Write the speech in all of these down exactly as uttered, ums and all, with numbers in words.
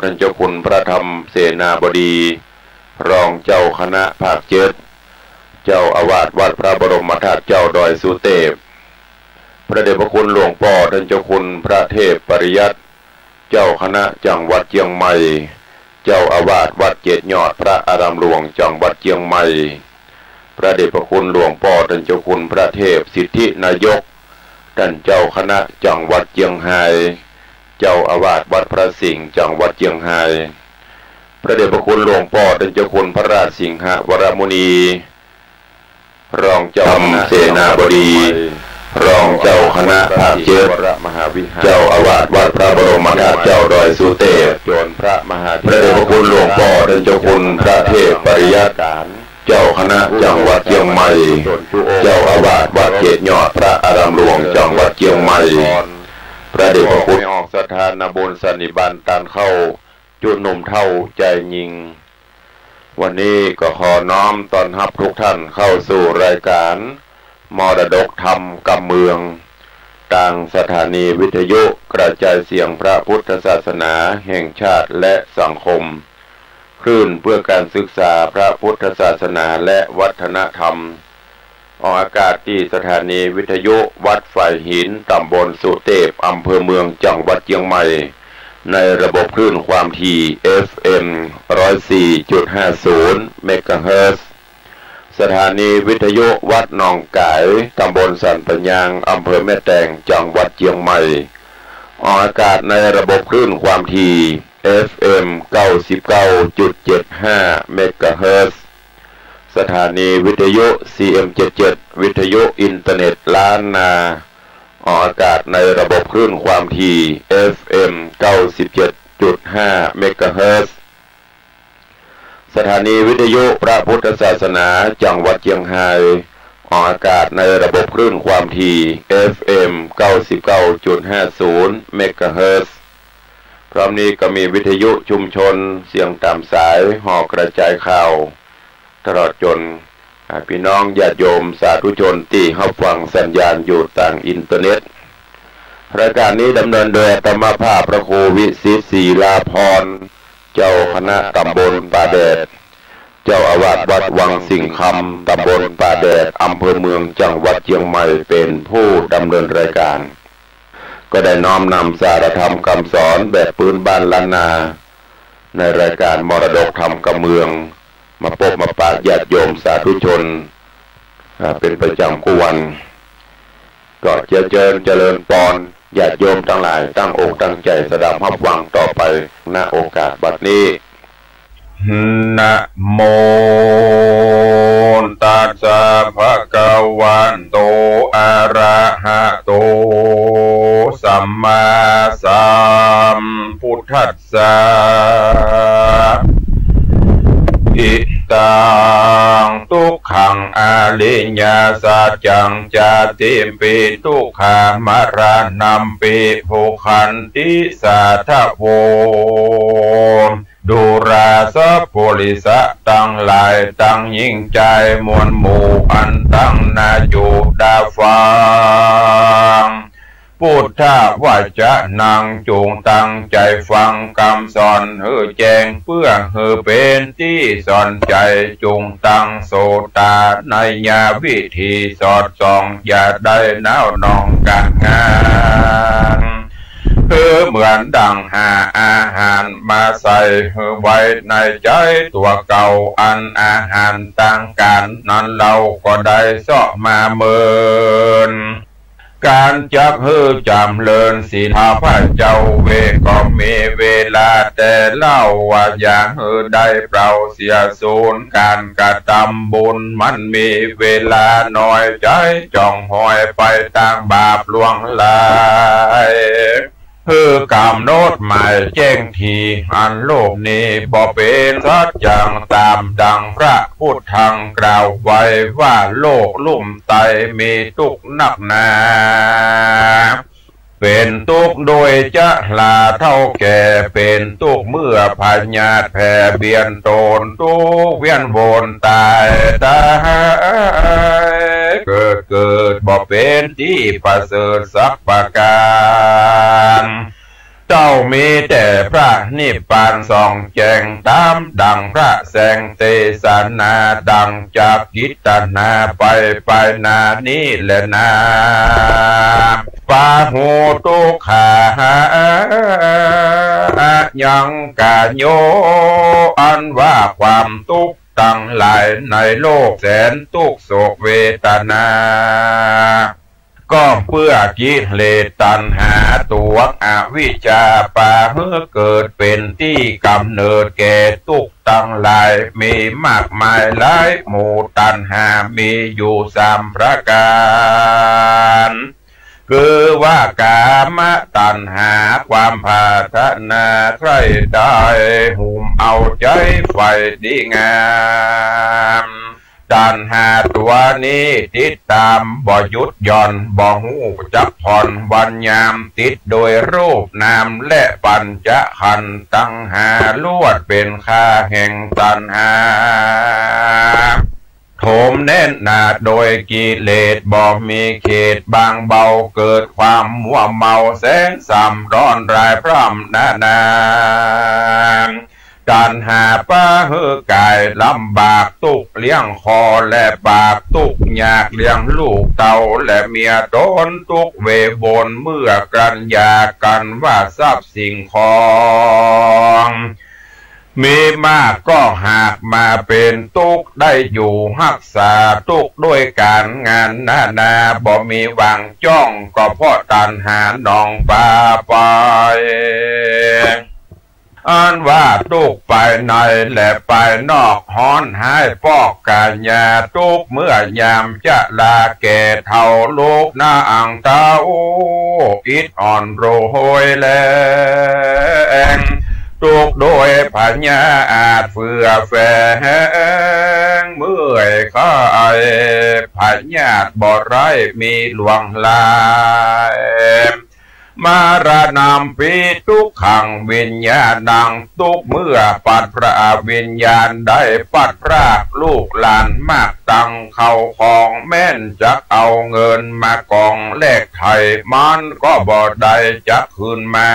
ท่านเจ้าคุณพระธรรมเสนาบดี รองเจ้าคณะภาคเจ็ด เจ้าอาวาสวัดพระบรมธาตุเจ้าดอยสุเตพ พระเดชพระคุณหลวงป้อท่านเจ้าคุณพระเทพปริยัติ เจ้าคณะจังหวัดเจียงใหม่ เจ้าอาวาสวัดเจ็ดยอดพระอารามหลวงจังหวัดเจียงใหม่ พระเดชพระคุณหลวงป้อท่านเจ้าคุณพระเทพสิทธินายก ท่านเจ้าคณะจังหวัดเจียงฮาย เจ้าอาวาสวัดพระสิงห์จังหวัดเจียงฮาย พระเดชพระคุณหลวงป้อท่านเจ้าคุณพระราชสิงหวรมุนี รองเจ้าคณะเสนาบดี รองเจ้าคณะภาคเจ็ด เจ้าอาวาสวัดพระบรมธาตุเจ้าดอยสุเตพ พระเดชพระคุณหลวงป้อท่านเจ้าคุณพระเทพปริยัติ เจ้าคณะจังหวัดเจียงใหม่ เจ้าอาวาสวัดเจ็ดยอดพระอารามหลวงจังหวัดเจียงใหม่ พระเดชพระคุณ ออกสถานบุญสันนิบาตตานเข้า จุหนุ่มเฒ่าใจ๋ยิง วันนี้ก็ขอน้อมต้อนฮับทุกท่านเข้าสู่รายการมรดกธรรมกำเมือง ตางสถานีวิทยุกระจายเสียงพระพุทธศาสนาแห่งชาติและสังคม คลื่นเพื่อการศึกษาพระพุทธศาสนาและวัฒนธรรม ออกอากาศตี้สถานีวิทยุวัดฝายหิน ตำบลสุเตพ อำเภอเมือง จังหวัดเจียงใหม่ ในระบบคลื่นความถี่ เอฟเอ็ม ร้อยสี่จุดห้าศูนย์ เมกะเฮิรตซ์ สถานีวิทยุวัดหนองก๋าย ตำบลสันป่ายาง อำเภอแม่แตง จังหวัดเจียงใหม่ ออกอากาศในระบบคลื่นความถี่ เอฟเอ็ม เก้าสิบเก้าจุดเจ็ดห้า เมกะเฮิรตซ์ สถานีวิทยุ ซีเอ็ม เจ็ดเจ็ด วิทยุอินเทอร์เน็ตล้านนา ออกอากาศในระบบคลื่นความถี่ เอฟเอ็ม เก้าสิบเจ็ดจุดห้า เมกะเฮิรตซ์ สถานีวิทยุพระพุทธศาสนาจังหวัดเจียงฮาย ออกอากาศในระบบคลื่นความถี่ เอฟเอ็ม เก้าสิบเก้าจุดห้าศูนย์ เมกะเฮิรตซ์ พร้อมนี้ก็มีวิทยุชุมชนเสียงต๋ามสาย หอกระจายข่าว ตลอดจ๋น อ่า ปี้น้องญาติโยมสาธุชนตี้ฮับฟังสัญญาณอยู่ตางอินเทอร์เน็ต รายการนี้ดำเนินโดยอาตมาภาพพระครูวิสิทธิ์ ศิลาภรณ์ เจ้าคณะตำบลป่าแดด เจ้าอาวาสวัดวังสิงห์คำ ตำบลป่าแดด อำเภอเมือง จังหวัดเจียงใหม่ เป๋นผู้ดำเนินรายการ ก็ได้น้อมนำสาระธรรมกำสอนแบบปื้นบ้านล้านนา ในรายการมรดกธรรมกำเมือง มาปบมาปะญาติโยมสาธุชน อ่า เป๋นประจ๋ำกู้วัน ก็เจียเจิญเจริญปอน ญาติโยมตังหลายตั้งอกตั้งใจ๋สดับฮับฟังต่อไป ณ โอกาสบัดนี้ นะโมตัสสะ ภะคะวะโต อะระหะโต สัมมาสัมพุทธัสสะ อิตัง ทุกขัง อริยสัจจัง ชาติมปี ทุกขา มรณัมปี โภคันติ สาธะโว ดูราสะปุริสะตังหลาย ตังหญิงจายมวลหมู่ อันตังหน้าอยู่ต๋าฟัง พุทธวจนัง จุ่งตั้งใจ๋ฟังกำสอนหื้อแจ้ง เปื้อหื้อเป๋นตี้สอนใจ๋ จุ่งตั้งโสตาในยวิธีสอดส่อง อย่าได้หนาวหน่องก๋านงาน คือเหมือนดั่งหาอาหารมาใส่หื้อไว้ในใจ๋ตั๋วเก่า อันอาหารตางก๋านนั้นเฮาก็ได้เซาะมาเมิน ก๋านจักหื้อจ๋ำเริญศีลข้าพเจ้าเวก็มีเวลาแต่เล่าว่า อย่าหื้อได้เปล่าเสียสูญ ก๋านกระตำบุญมันมีเวลาน้อย ใจ๋จ้องหอยไปตางบาปล่วงหลาย หื้อกำหนดหมายแจ้งที อันโลกนี้บ่เป๋นสัจจัง ต๋ามดั่งพระพุทธังกล่าวไว้ว่า โลกลุ่มไตมีตุ๊กข์นักหนา เป๋นตุ๊กข์โดยชราเฒ่าแก่ เป๋นตุ๊กข์เมื่อพยาธิแผ่เบียนตน ตุ๊กข์เวียนวนต๋ายต๋ายเกิด เกิดบ่เป๋นตี้ประเสริฐสักประก๋าน เต้ามีแต่พระนิพพานส่องแจ้ง ต๋ามดั่งพระแสงเตสนา ดั่งจักกิตนาไป ไปหน้านี้แลนา ปาหุตุกขา ยังกะโย อันว่าความตุ๊กข์ตังหลายในโลกแสนตุ๊กข์โศกเวทนา ก็เปื้อกิเลสตัณหาตั๋วอวิชชา ปาหื้อเกิดเป๋นตี้ก๋ำเนิดแก่ตุ๊กข์ตังหลาย มีมากมายหลายหมู่ ตัณหามีอยู่สามประก๋าน คือว่ากามตัณหา ความปรารถนาใคร่ได้ หุ้มเอาใจ๋ใฝ่ดีงาม ตัณหาตั๋วนี้ติดต๋ามบ่หยุดหย่อน บ่ฮู้จักผ่อนวันยาม ติดโดยรูปนามและปัญจขันธ์ตังห้า ลวดเป๋นข้าแห่งตัณหา โถมแน่นหนาโดยกิเลสบ่มีเขต บางเบาเกิดความมัวเมา แสนสำร้อนร้ายพร่ำนานา ตัณหาปาหื้อกายลำบากตุ๊กข์เลี้ยงคอและปาก ตุ๊กข์ยากเลี้ยงลูกเต้าและเมีย ตนตุ๊กข์เววนเมื่อกรัณญากั๋นว่าทรัพย์สิ่งของ มีมากก็หากมาเป๋นตุ๊กข์ ได้อยู่ฮักษาตุ๊กข์ด้วยก๋านงานนานา บ่มีหว่างจ้อง ก็เพราะตัณหาหนองปาไป อันว่าตุ๊กข์ภายในและภายนอก ฮ้อนฮ้ายปอกก๋ายา ตุ๊กข์เมื่อยามชราแก่เฒ่า โรคหน้าอังเต้า อิดอ่อนโรยแรง ตุ๊กข์โดยพยาธิเฟื่อแฝง เมื่อยไข้พยาธิบ่ร้ายมีหลวงหลาย มรณัมปิ ทุกขัง วิญญาณัง ตุ๊กข์เมื่อปัดพระวิญญาณ ได้ปัดพรากลูกหลานมากตัง เข้าของแม้นจักเอาเงินมากองแลกไถ่ มันก็บ่ได้จักคืนมา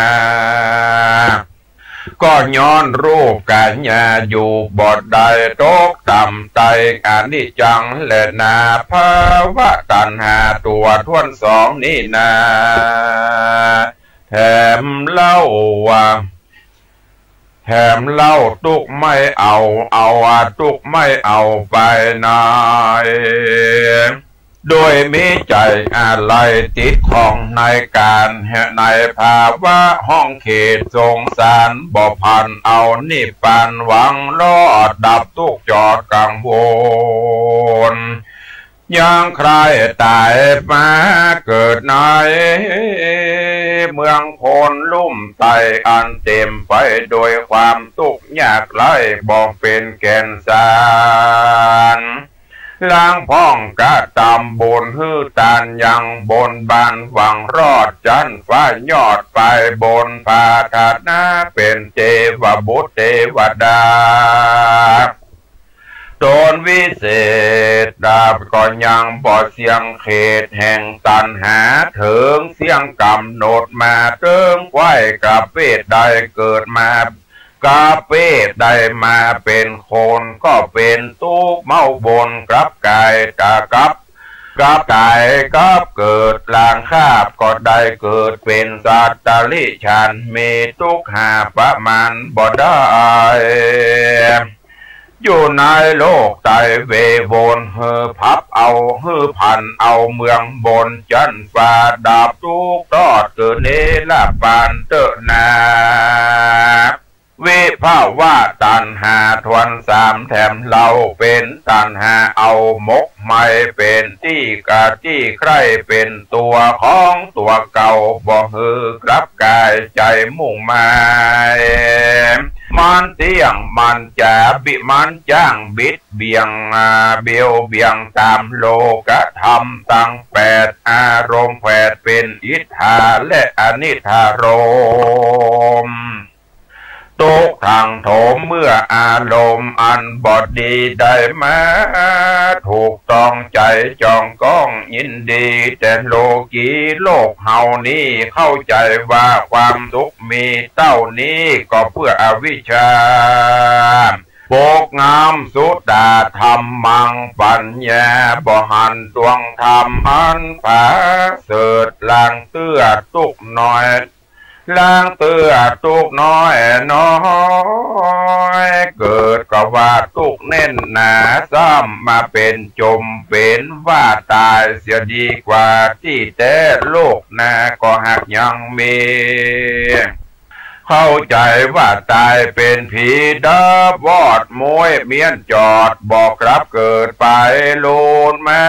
ก็ย้อนรูปก๋ายาอยู่บ่ได้ ตกต่ำใต้อนิจจังแลนา ภาวะตัณหาตั๋วถ้วนสองนี้นา แถมเล่าว่า แถมเล่าตุ๊กข์ไม่เอา เอาตุ๊กข์ไม่เอาไปไหน โดยมีใจ๋อาลัยติดข้องในก๋าน ในภาวะห้องเขตสงสาร บ่ผันเอานิพพานหวังรอดดับตุ๊กข์จอดกังวล ยังใคร่ต๋ายมาเกิดในเมืองคนลุ่มใต้ อันเต๋มไปโดยความตุ๊กข์ยากไร้บ่เป๋นแก่นสาร ลางพ่องกระตำบุญหื้อตานยังบนบานหวังรอดจั๊นฟ้ายอดไปบนปรารถนาเป๋นเตวบุตรเตวดา ต๋นวิเศษดาบก็ยังบ่เสี้ยงเขตแห่งตัณหา เถิงเสี้ยงก๋ำหนดมาเถิงใคว่กะเปตใดเกิดมา กะเปตใดมาเป๋นคน ก็เป๋นตุ๊กข์เม้าบนกลับก๋ายต๋ายกลับ กลับก๋ายกลับเกิด ลางคาบก็ได้เกิดเป๋นสัตว์ติรัจฉาน มีตุ๊กข์หาประมาณบ่ได้ อยู่ในโลกใต้เววน หื้อผับเอา หื้อผันเอาเมืองบนจั๊นฟ้า ดับตุ๊กข์ตอดเกิดนิรพานเต๊อะนา วิภวะตัณหาถ้วนสามแถมเล่า เป๋นตัณหาเอาหมกไหม้ เป๋นตี้กะตี้ใคร่ เป๋นตั๋วของตั๋วเก่า บ่หื้อกลับก๋ายใจ๋มุ่งหมาย มันเตี้ยงมันจ๋าบิ มันจ้างบิดเบี่ยง อ่า เบียวเบี่ยงต๋ามโลกธรรมตังแปด อารมณ์แปดเป๋นอิทธาและอนิทธารมณ์ ตุ๊ก ทังโถมเมื่ออารมณ์อันบ่ดีได้มาถูกต้องใจ๋จ่องก้องยินดี แต่โลกีโลกเฮานี้เข้าใจ๋ว่าความสุขมีเต้านี้ ก็เปื้ออวิชชาปกงำสุตตะธัมมัง ปัญญาบ่หันตวงธรรมอันผาเสริฐ ลางเตื้อตุ๊กข์น้อย ลางเตื้อตุ๊กข์น้อยน้อยเกิด ก็ว่าตุ๊กข์แน่นหนา ซ้ำมาเป๋นจมเป๋นว่าต๋ายเสียดีกว่า ตี้แต๊โลกหน้าก็หากยังมี เข้าใจ๋ว่าต๋ายเป๋นผีดับวอดม้วยเมี้ยนจอด บ่กลับเกิดไปลูนมา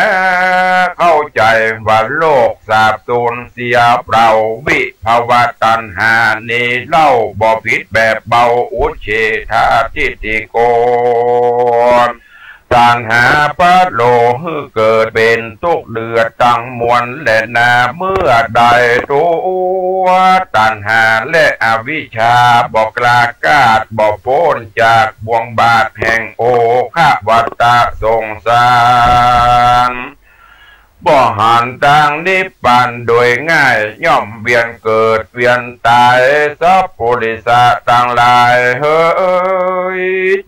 เข้าใจ๋ว่าโลกสาบสูญเสียเปล่า วิภวะตัณหานี้เล่า บ่ผิดแบบเบา อุจเฉททิฏฐิโก ตัณหาพาโลหื้อเกิดเป๋นตุ๊กข์เดือดตังมวลแลนา เมื่อใดตั๋วตัณหาและอวิชชาบ่กล้าก้าด บ่ป๊นจากบ่วงบาตรแห่งโอฆะวัฏฏะสงสาร บ่หันตางนิพพานโดยง่าย ย่อมเวียนเกิดเวียนต๋าย สัพปุริสะตังหลายเหย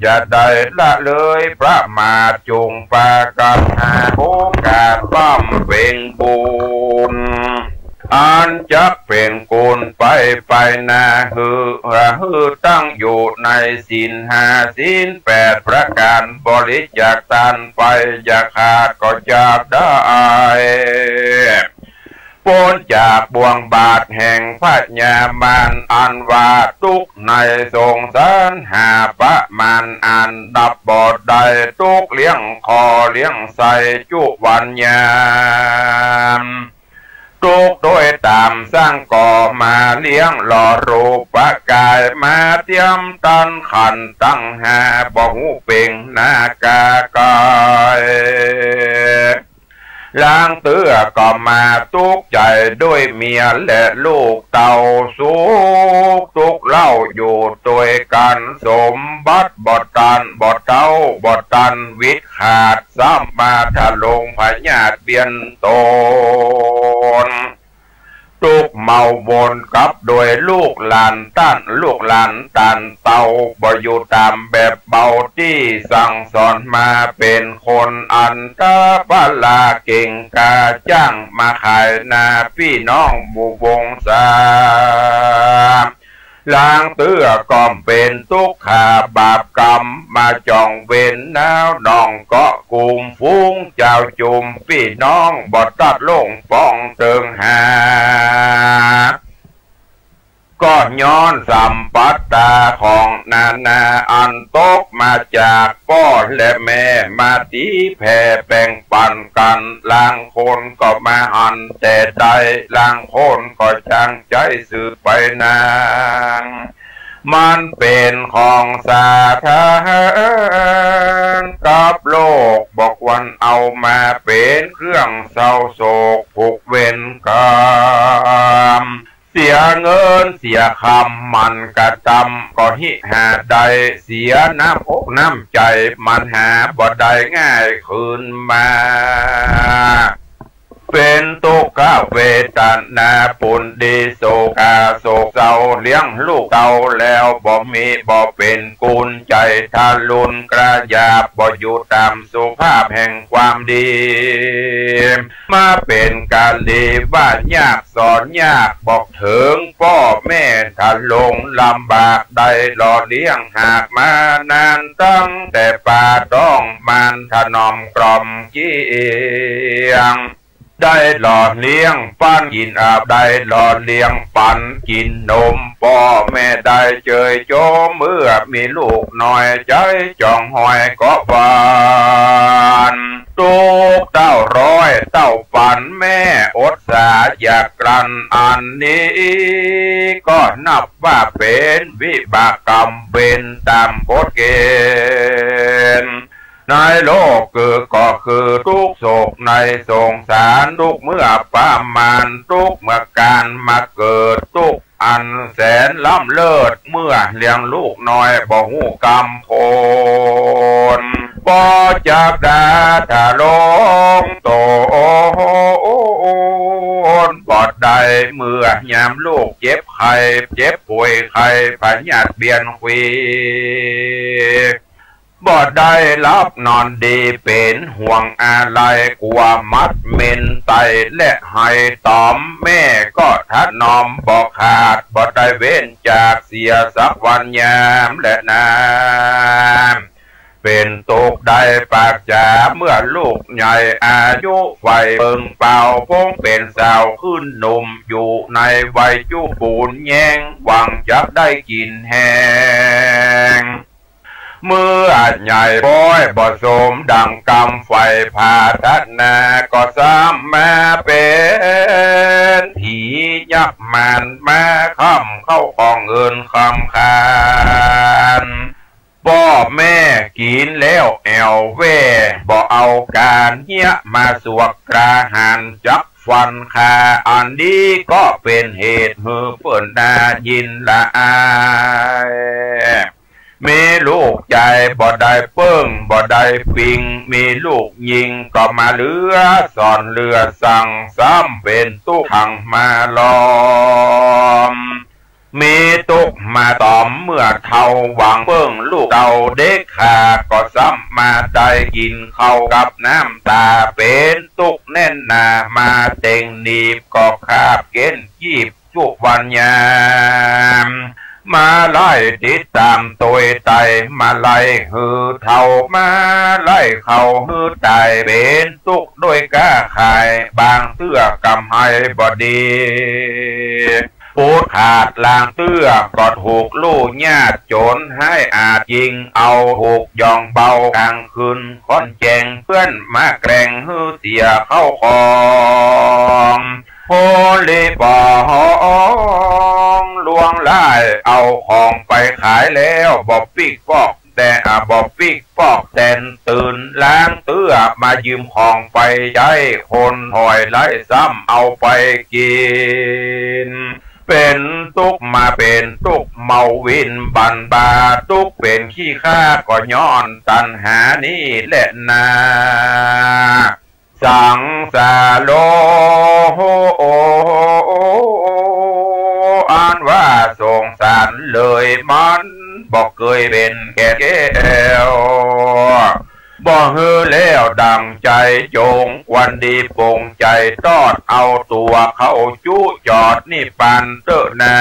จะได้ละเลยประมาท จุ่งปากั๋นหาโอกาสบำเพ็งบุญ อันจักเป๋นกุญไปไปหน้าหื้อ หื้อตั้งอยู่ในศีลห้าศีลแปดประก๋าน บริจาคตานไป อย่าขาดก็จักได้ ป๊นจากบ่วงบาตรแห่งพญามาร อันว่าตุ๊กข์ในสงสารหาประมาณอันดับบ่ได้ ตุ๊กข์เลี้ยงข้อเลี้ยงไส้จุวันยาม ตุ๊กข์โดยต๋ามสร้างก่อมาเลี้ยงหล่อรูปกาย มาเตียมตันขันธ์ตังห้า บ่ฮู้เป๋งหน้ากากาย ลางเตื้อก็มาตุ๊กข์ใจ๋โดยเมียและลูกเต้า สุขตุ๊กข์เล่าอยู่ตวยกั๋น สมบัติบ่ตันบ่เต้าบ่ตันวิดขาด ซ้ำมาทะลงพยาธิเบียดโตน ตุ๊กข์เมาวนกับโดยลูกหลานต้าน ลูกหลานต้านเต้า บ่อยู่ต๋ามแบบเบาตี้สั่งสอนมา เป๋นคนอันตะปะละเก่งกล้า จ้างมาขายหน้าปี้น้องหมู่วงศา ลางเตื้อก็เป๋นตุ๊กข์ขาบาปกรรม มาจ่องเวรหน้าน้องเกาะกุม ฝูงเจ้าจุมปี้น้องบ่ตัดลงป้องเติงหา ก็ย้อนสัมปัตตาของนานาอันตกมาจากป้อและแม่ มาตี๋แผ่แบ่งปั๋นกั๋น ลางคนก็มาหันแต่ใด ลางคนก็จางใจ๊สืบไปนาน มันเป๋นของสาธารณะ กับโลกบ่ควรเอามาเป๋นเครื่องเศร้าโศกผูกเวรกรรม เสียเงินเสียคำมันกระตำ ก็หิหาได้ เสียน้ำอกน้ำใจ๋มันหาบ่ได้ง่ายคืนมา เป๋นตุ๊กขเวทนา ปูนดีโศกาโศกเศร้า เลี้ยงลูกเต้าแล้วบ่มีบ่เป๋นกุญ ใจ๋ทะลุนกระหยาบ บ่อยู่ต๋ามสุภาพแห่งความดี มาเป๋นก๋านดีว่ายากสอนยาก บอกเถิงป้อแม่ทะลงลำบาก ได้หล่อเลี้ยงหากมานาน ตั้งแต่ปาต๊องมารถนอมกล่อมเกลี้ยง ได้หล่อเลี้ยงปั๋นกิ๋นอาบ ได้หล่อเลี้ยงปั๋นกิ๋นนม ป้อแม่ได้เจยโจม เมื่อมีลูกน้อยใจ๋จ่องห้อยก็หวั่น ตุ๊กข์เต้าร้อยเต้าปั๋น แม่อดสาอยากกลั้น อันนี้ก็นับว่าเป๋นวิบากกรรมเวรต๋ามกฎเกณฑ์ ในโลกคือก็คือตุ๊กข์โศกในสงสาร ตุ๊กข์เมื่อประมาณ ตุ๊กข์เมื่อก๋านมาเกิด ตุ๊กข์ อันแสนล้ำเลิศ เมื่อเลี้ยงลูกน้อยบ่ฮู้กำโพน บ่จักดาถ้าลงโตน บ่ได้เมื่อยามลูกเจ็บไข้ เจ็บป่วยไข้พยาธิเบียนควี บ่ได้หลับนอนดี เป๋นห่วงอาลัย กั๋วหมัดเหม็นไตและไห้ต๋อม แม่ก็ถนอมบ่ขาด บ่ได้เว้นจากเสียสักวันยามแลนา เป๋นตุ๊กข์ได้ปากจ๋า เมื่อลูกใหญ่อายุใฝ่เปิงเปล่า ปงเป๋นสาวขึ้นหนุ่ม อยู่ในวัยจุบูรณ์แย้ง หวังจักได้กิ๋นแฮง เมื่อใหญ่ป๊อยบ่สมดังกำใฝ่ผาถนา ก็ซ้ำมาเป๋นผียักษ์มารมา ค้ำเข้าของเงินคำคาน ป้อแม่กิ๋นแล้วแอ่วแว่ บ่เอาก๋านเฮียมาสวกกล้าหาญจักฟันฆ่า อันนี้ก็เป๋นเหตุหื้อเปิ้นน่ายินละอาย มีลูกจายบ่ได้เปิ้งบ่ได้ปิง มีลูกญิงก็มาเหลือสอนเหลือสั่ง ซ้ำเป๋นตุ๊กข์ทั้งมาล้อม มีตุ๊กข์มาต๋อมเมื่อเฒ่า หวังเปิ้งลูกเต้าเด็กขา ก็ซ้ำมาได้กิ๋นข้าวกับน้ำต๋า เป๋นตุ๊กข์แน่นหนา มาเต็งหนีบก็คาบเก๋นจีบ จุวันยาม มาไล่ติดต๋ามตวยไต มาไล่หื้อเฒ่า มาไล่เข้าหื้อต๋าย เป๋นตุ๊กข์ด้วยก๊าขาย บางเตื้อกำไฮบ่ดี ปูดขาดลางเตื้อ ก็ถูกลู่ญาติโจ๋รฮ้ายอาจยิงเอา ถูกย่องเบากลางคืน ค่อนแจ้งเปื้อนมาแกล้งหื้อเสียเข้าของ โหริปอง ลวงลายเอาของไปขายแล้ว บ่ปิ๊กปอกแต่บ่ปิ๊กปอกแต่น ตื่นลางเตื้อมายืมของไปใจ๊ คนถอยไล่ซ้ำเอาไปกิ๋น เป๋นตุ๊กข์มาเป๋นตุ๊กข์เมาวินบันบา ตุ๊กข์เป๋นขี้ข้าก็ย้อนตัณหานี่แหละนา สังสาโร อันว่าสงสารเลยมัน บ่เกยเป๋นแก่นแก้ว บ่หื้อแล้วดั่งใจ๋จง ควรดีปงใจ๋ตอด เอาตั๋วเข้าจุจอดนิพพานเต๊อะนา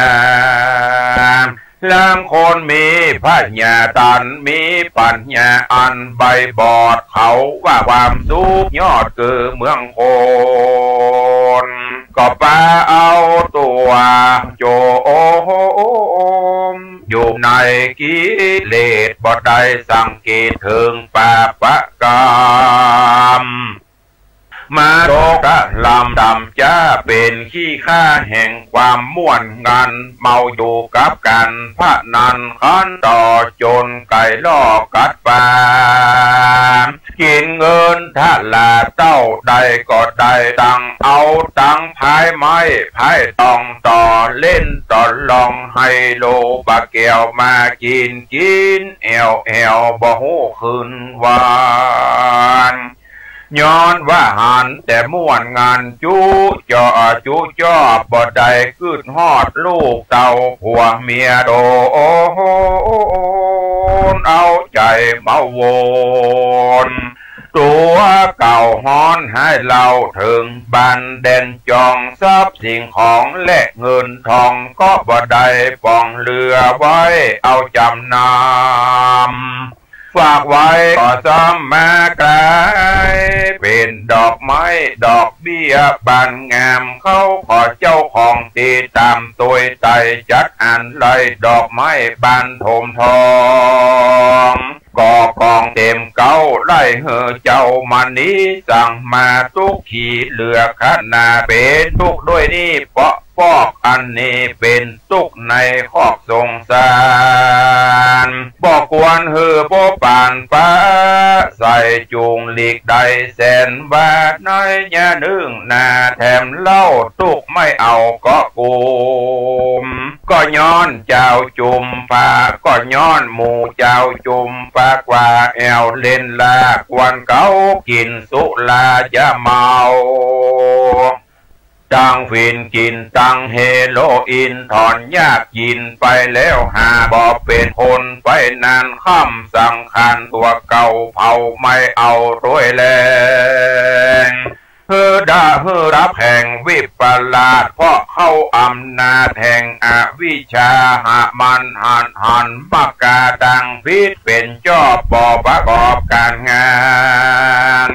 ลางคนมีผญาต๋า มีปั๋ญญาอันใบบอด เขาว่าความสุขยอดคือเมืองคน ก็ปาเอาตั๋วโจม อยู่ในกิเลส บ่ได้สังเกตเถิงปาปะกรรม มาโลกะลำดำจ้า เป๋นขี้ข้าแห่งความม่วนงัน เมาอยู่กับก๋านพนัน คันต่อจนไก่ล่อกัดปลา กิ๋นเงินทะลาเต้าใดก็ได้ตัง เอาตังพายไม้พายตอง ต่อเล่นต่อลองไฮโล ปาแก้วมากิ๋น กิ๋นแอ่วแอ่วบ่ฮู้คืนวัน ย้อนว่าหันแต่ม่วนงันจุจอจุจอบ บ่ได้กึ๊ดฮอดลูกเต้าผัวเมียโตน เอาใจ๋มาวน ตั๋วเก่าฮ้อนฮ้ายเล่าเถิงบ้านแดนจอง ทรัพย์สิ่งของและเงินทอง ก็บ่ได้ป๋องเหลือไว้เอาจ๋ำนำ ฝากไว้ก็ซ้ำมากลาย เป๋นดอกไม้ดอกเบี้ยบานงาม เขาขอเจ้าของตี้ต๋ามตวยไต จัดอันไล่ดอกไม้บานโถมทอง ก็กองเต๋มเก๊า ไล่หื้อเจ้ามณีสั่งมา ตุ๊กข์ขี้เหลือขนาด เป๋นตุ๊กข์ด้วยนี่เปาะปอก อันนี้เป๋นตุ๊กข์ในคอกสงสาร บ่ ควรหื้อโป๊ปานป๊า ใส่จูงหลีกได้แสนว่า ในยะนึ่งนาแถมเล่า ตุ๊กไม่เอาเกาะกุม ก็ย้อนเจ้าจุมปา ก็ย้อนหมู่เจ้าจุมปากว่า แอ่วเล่นลากวนเก๊า กิ๋นสุราจะเมา ตังฝิ่นกิ๋นตังเฮโรอีน ถอนยากกิ๋นไปแล้วหา บ่เป๋นคนไปนาน ค่ำสังขารตั๋วเก่า เผาไม่เอาตวยแล หื้อดาหื้อรับแห่งวิปลาส เพราะเข้าอำนาจแห่งอวิชชา หามันหันหันมากาตังผิด เป๋นจอบบ่ประกอบก๋านงาน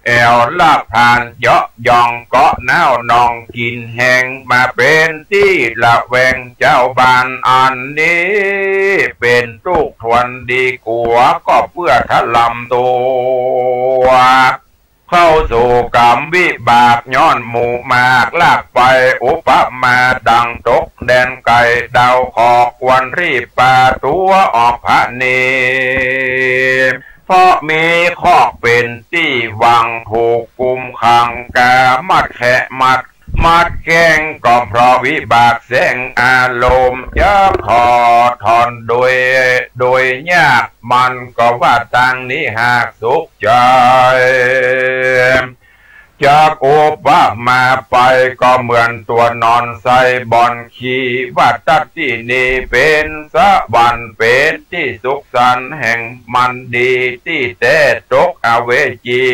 แอ่วลักผ่านเยาะยองเกาะน้าวนอง กิ๋นแฮงมาเป๋นตี้ระแวง เจ้าบ้านอันนี้เป๋นตุ๊กทวนดีกั๋ว ก็เปื้อทะลำตั๋ว เข้าสู่ก๋รรมวิบาก ย้อนหมู่มากลักไป อุปมาดังตกแดนไก๋ ดาวเคราะห์ควรรีบปาตั๋วออกผะเน เพราะมีเคราะห์เป๋นตี้หวัง ถูกกุมขังกามัดแคะมัด มัดแข้ง ก็เพราะวิบากแสงอารมณ์ จะถอดถอนโดย โดยยาก มันก็ว่าตางนี้หากสุขใจ๋ จักอุปมาไป ก็เหมือนตั๋วนอนใส่บ่อนขี้ ว่าตั๊ดตี้นี้เป๋นสวรรค์ เป๋นตี้สุขสันต์แห่งมันดี ตี้แต๊ตกอเวจี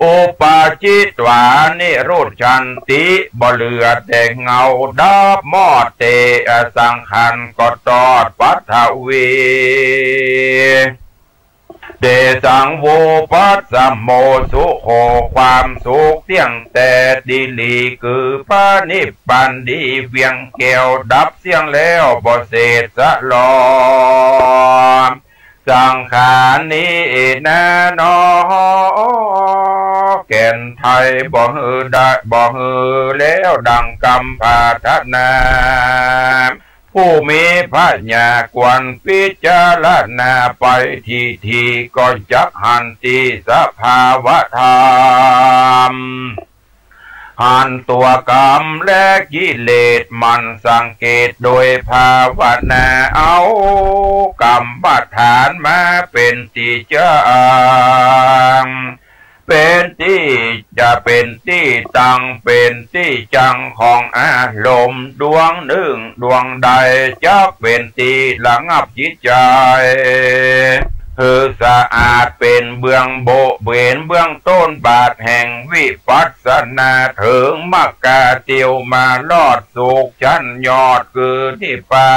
อุปาจิตวานิรุชชันติ บ่เหลือแต่เงาดับมอดเต อสังขารก็ตอดปัทวี เตสัง วุปัสสโม สุโข ความสุขเตี้ยงแต๊ดีหลี คือพระนิพพานดีเวียงแก้ว ดับเสี้ยงแล้วบ่เศษสะหลอ สังขารนี้นาหนอ แก่นไท้บ่หื้อได้ บ่หื้อแล้วดังกำปรารถนา ผู้มีปัญญาควรพิจารณาไปทีที ก็จักหันตี้สภาวะธรรม หันตั๋วกรรมและกิเลส หมั่นสังเกตโดยภาวนา เอากรรมฐานมาเป๋นตี้จัง เป๋นตี้จะเป๋นตี้ตั้ง เป๋นตี้จังของอารมณ์ ดวงนึ่งดวงใด จักเป๋นตี้ระงับจิตใจ๋ หื้อสะอาดเป๋นเบื้องโบะ เป๋นเบื้องต้นบาทแห่งวิปัสสนา เถิงมรรคาเตียวมารอดสุขชั้นยอดคือนิพพา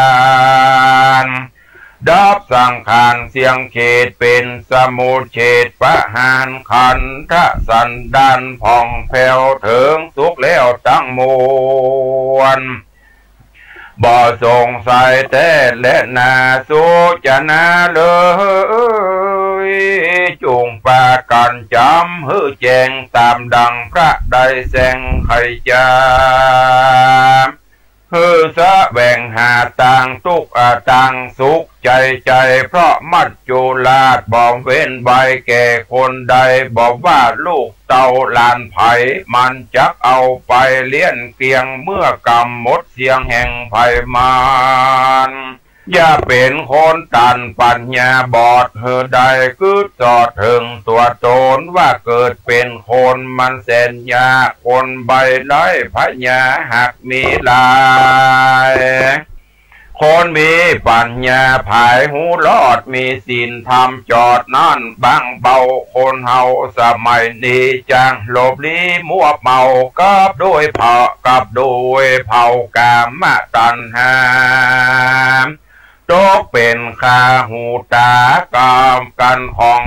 น ดับสังขารเสี้ยงเขตเป๋นสมุจเฉทประหารขันธสันดานผ่องแผ้วเถิงสุขแล้วตังมวล บ่สงสัยแต๊แลนา สูจนาเลย จุ่งปากั๋นจ๋ำหื้อแจ้ง ต๋ามดังพระได้แสงไขจ๋า หื้อแสวงหาตางตุ๊กอาตางสุขใจ๋ใจ๋ เพราะมัจจุราชบ่เว้นไว้แก่คนใด บ่ว่าลูกเต้าหลานใผ มันจักเอาไปเลี้ยนเกลี้ยง เมื่อกำหมดเสี้ยงแห่งภัยมาร อย่าเป๋นคนตันปัญญาบอดหื้อได้ กึ๊ดสอดเถิงตั๋วต๋นว่าเกิดเป๋นคนมันแสนยาก คนใบ้ไร้ปัญญาหากมีหลาย คนมีปัญญาผายฮู้รอด มีศีลธรรมจอดนั้นบางเบา คนเฮาสมัยนี้จักหลบลี้มัวเมา กับโดยเผา กับโดยเผากามตัณหา ตกเป๋นคาหูตากับกั๋นของ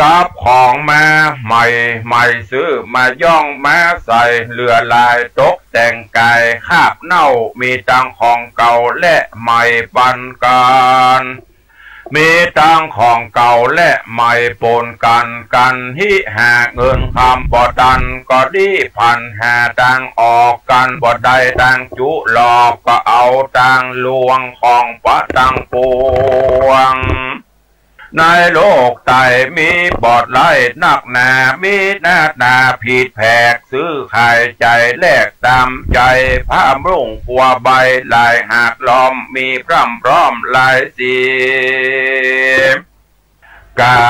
กับของมาใหม่ใหม่ ซื้อมาย่องมาใส่ เหลือหลายตกแต่งก๋ายคราบเน่า มีตังของเก่าและใหม่ปันกั๋น มีตังของเก่าและใหม่ปนกั๋น กั๋นหิหาเงินคำบ่ตัน ก็ดีผันหาตางออกกั๋นบ่ได้ ตางจุลอกก็เอาตางหลวงของปะตังปวง ในโลกใต้มีบ่หลายนักหนา มีหน้าต๋าผิดแผก ซื้อขายจ่ายแลกต๋ามใจ๋ ผ้านุ่งผ้าใบหลายหากล้อม มีพร่ำพร้อมหลายสี ก๋า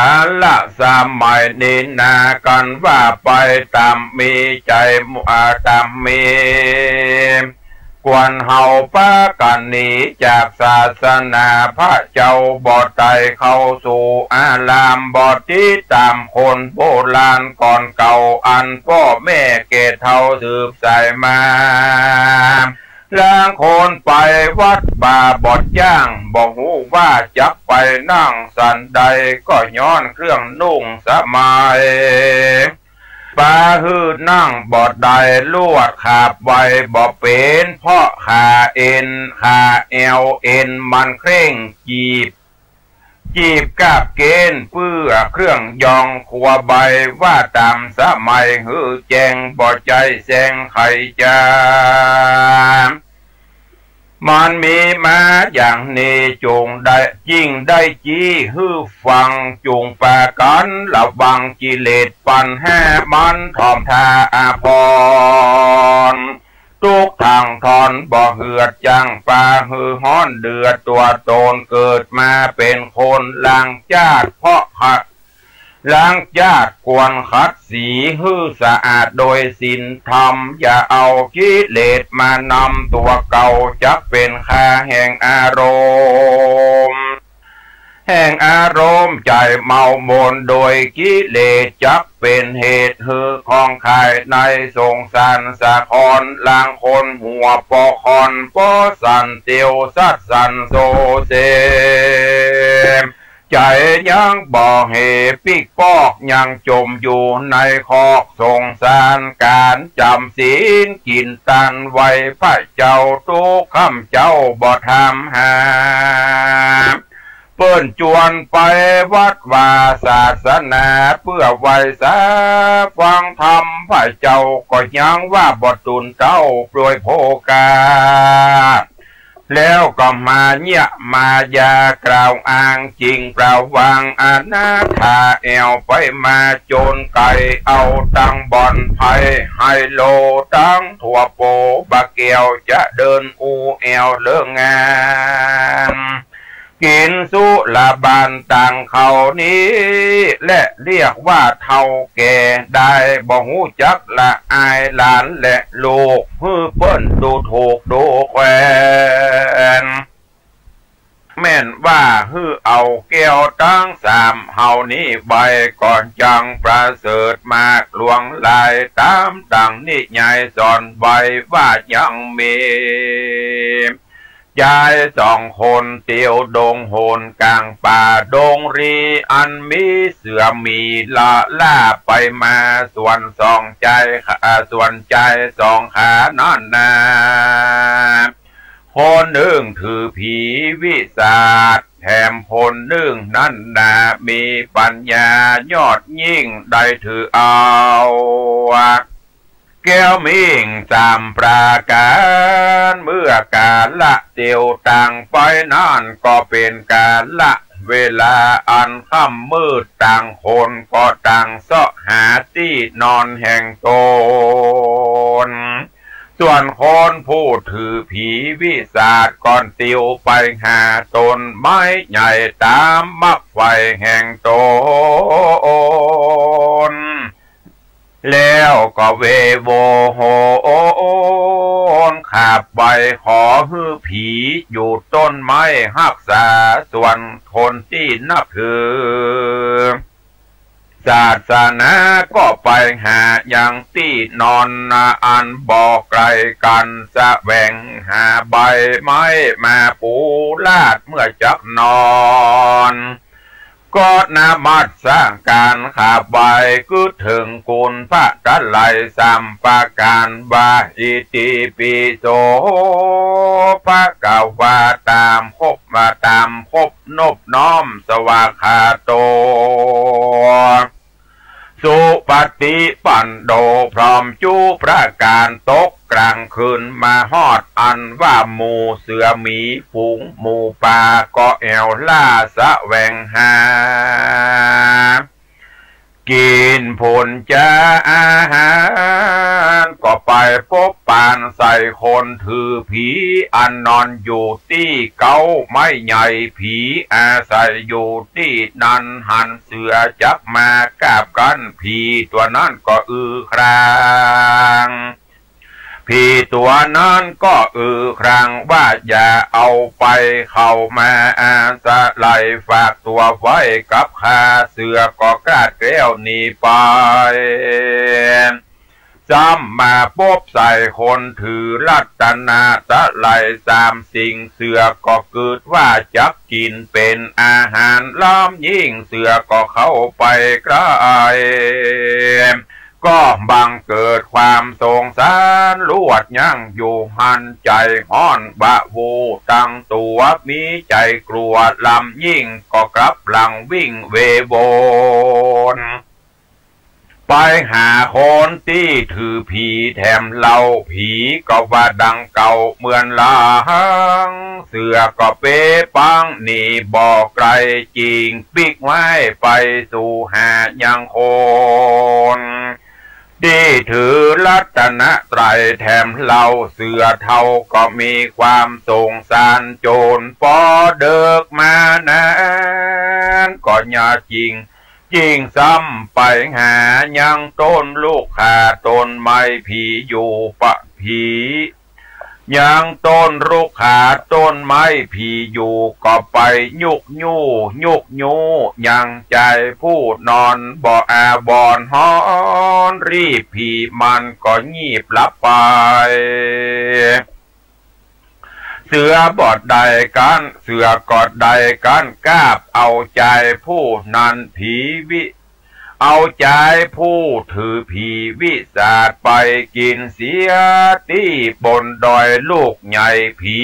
ละสมัยนี้นา กั๋นว่าไปต๋ามมีใจ๋ อ่า ต๋ามมี ควรเฮาปากั๋นหนีจากศาสนาพระเจ้า บ่ใต้เข้าสู่อาราม บ่ติดต๋ามคนโบราณก่อนเก่า อันป้อแม่แก่เฒ่าสืบสายมา ลางคนไปวัดป่าบ่อนจ้าง บ่ฮู้ว่าจักไปนั่งสันใด ก็ย้อนเครื่องนุ่งสมัย ปาหื้อนั่งบ่ได้ ลวดขาบไว้บ่เป๋น เพราะขาเอ็น ขาแอวเอ็นมันเคร่ง จีบ จีบกาบเกณฑ์ เปื้อเครื่องยองขัวใบ ว่าต๋ามสมัยหื้อแจ้ง บ่ใจ้แซงใค่จา มันมีมาอย่างนี้ จุ่งได้ จิ่งได้จี้หื้อฟัง จุ่งปากั๋นระวังกิเลสปัญหา มันถ่อมท่าอาภรณ์ ตุ๊กข์ตังทอนบ่เหือด จั้งปาหื้อฮ้อนเดือดตั๋วต๋น เกิดมาเป๋นคนล้างจาติ เพราะขะ ล้างจาติควรขัดสีหื้อสะอาดโดยศีลธรรม อย่าเอากิเลสมานำตั๋วเก่า จักเป๋นค่าแห่งอารมณ์ แห่งอารมณ์ใจ๋เมามนโดยกิเลส จักเป๋นเหตุหื้อของขายในสงสารสาคร ลางคนหัวปอคอน ปอสั่นเตียวสัตว์สั่นโซเซ ใจ๋ยังบ่เหปิ๊กปอก ยังจมอยู่ในคอกสงสาร ก๋านจ๋ำศีลกิ๋นตันไหว้พระเจ้า ตุ๊กค่ำเจ๊าบ่ถามหา เปิ้นจวนไปวัดวาศาสนา เปื้อไหว้สาฟังธรรมพระเจ้า ก็ยังว่าบ่ตูนเต้าโปรยโภคา แล้วก็มาเยียะมายากล่าวอ้างจิ่งประวังอนาถา แอ่วไปมาโจนไก๋ เอาตังบ่อนไพ่ไฮโล ตังตั๋วโปบาแก้ว จะเดินอู้แอ่วเลิกงาน กิ๋นสุราบานตังเขานี้แหละ เรียกว่าเฒ่าแก่ได้ บ่ฮู้จักละอายหลานและลูก หื้อเปิ้นดูถูกดูแควน แม่นว่าหื้อเอาแก้วตังสามเฮานี้ไว้ ก่อนจั้งประเสริฐมากหลวงหลาย ต๋ามดังนิยายสอนไว้ว่ายังมี จายสองคนเตียวดงหนกลางป่าดงรี อันมีเสือหมีละล่าไปมา ส่วนสองจาย อ่า ส่วนจายสองขานั้นนา คนนึ่งถือผีวิสาท แถมคนนึ่งนั้นนา มีปัญญายอดยิ่งได้ถือเอา แก้วมิ่งสามประก๋าน เมื่อกาละเตียวต่างไปนั้น ก็เป๋นกาละเวลาอันค่ำมืด ต่างคนก็ต่างเซาะหาตี้นอนแห่งต๋น ส่วนคนผู้ถือผีวิสาทก็เตียวไปหาต้นไม้ใหญ่ต๋ามมักใฝ่แห่งต๋น แล้วก็เวโวโหนขาบไหว้ขอหื้อผีอยู่ต้นไม้ฮักษา ส่วนคนตี้นับถือศาสนาก็ไปหายังตี้นอนนาอันบ่ไก๋กั๋น แสวงหาใบไม้มาปูลาดเมื่อจักนอน ก็นมัสก๋านขาบไหว้ กึ๊ดเถิงคุณพระตะไลยสามประก๋านว่า อิติปิโสภะคะวา ต๋ามครบมาต๋ามครบ นบน้อมสวากขาโต สุปฏิปันโน พร้อมจุประก๋าน ตกกล๋างคืนมาฮอด อันว่าหมู่เสือหมีฝูงหมูป่า ก็แอ่วล่าแสวงหา กิ๋นผลจาอาหาร ก็ไปปบปานใส่คนถือผี อันนอนอยู่ตี้เก๊าไม้ใหญ่ ผีอาศัยอยู่ตี้นั้น หันเสือจักมากาบกั้น ผีตั๋วนั้นก็อือคราง ผีตั๋วนั้นก็อือครางว่า อย่าเอาไป เข้ามาอาศัย ฝากตั๋วไว้กับข้า เสือก็กราดแกล้วหนีไป ซ้ำมาปบใส่คนถือรัตนตรัยสามสิ่ง เสือก็กึ๊ดว่าจักกิ๋นเป๋นอาหาร ล้ำยิ่งเสือก็เข้าไปใก้ ก็บังเกิดความสงสาร ลวดยังอยู่หั้น ใจ๋ฮ้อนวาบตั้งตั๋ว มีใจ๋กลัวล้ำยิ่ง ก็กลับหลังวิ่งเววน ไปหาคนตี้ถือผีแถมเล่า ผีก็ว่าดังเก่าเหมือนหลัง เสือก็เป๋ปังหนีบ่ไก๋ จิ่งปิ๊กไว้ไปสู่หายังคนตี้ถือรัตนตรัยแถมเล่า เสือเฒ่าก็มีความสงสาร จ๋นปอเดิกมานั้น ก็ย่าจิ่ง จิ่งซ้ำไปหายังต้นลุกขาต้นไม้ผีอยู่ปะ ผี ยังต้นลุกขาต้นไม้ผีอยู่ ก็ไปยุกยู้ ยุกยู้ยังจายผู้นอนบ่อาวรณ์ฮ้อน รีบผีมันก็งีบหลับไป เสือบ่ได้กั๋น เสือก็ได้กั๋นกาบเอาจายผู้นั้น ผีวิ เอาจายผู้ถือผีวิสาทไปกิ๋นเสียตี้บนดอยลูกใหญ่ ผี